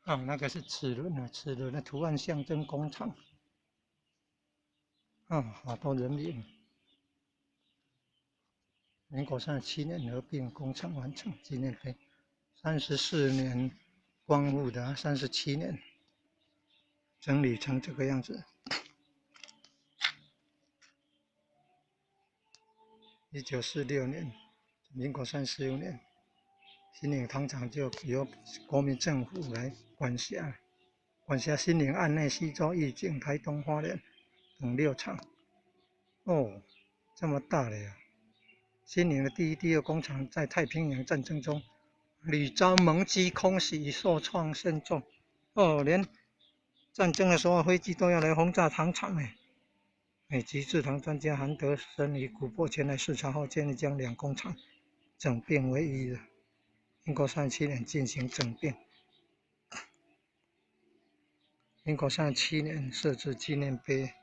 啊，那個是齒輪啊，齒輪的圖案象徵工廠。啊，好多人民。民國三十七年合併工廠完成紀念碑，34年光復的37年，整理成這個樣子。1946年，民國35年，新營糖廠就由國民政府來管轄，管轄新營、案內、溪州、玉井、台東、花蓮等六廠。哦，這麼大了呀！新營的第一、第二工廠在太平洋戰爭中屢遭盟機空襲，受創甚重。哦，連戰爭的時候，飛機都要來轟炸糖廠呢。美籍製糖專家韓德森與古柏前來視察後，建議將兩工廠整併為一的。民國三十七年進行整併。民國三十七年設置紀念碑。